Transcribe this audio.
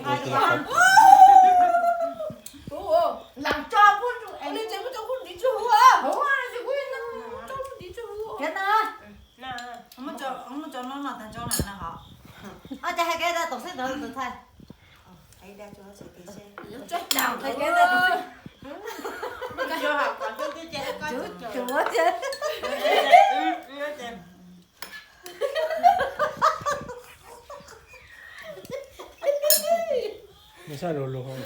Ua tus los qhov. Lam tso kuj ntsis, ua li ces muab tso kuj ntsis tsis huv. Huv, ces kuj tso kuj ntsis tsis huv. Kiav na. Muab tso no no tag tso na na hov. Ob ces hais kev rau tom xib ntawd tus thaij. Hais kev rau tom xib. Cuav thiab. Nws sab lus lus hov.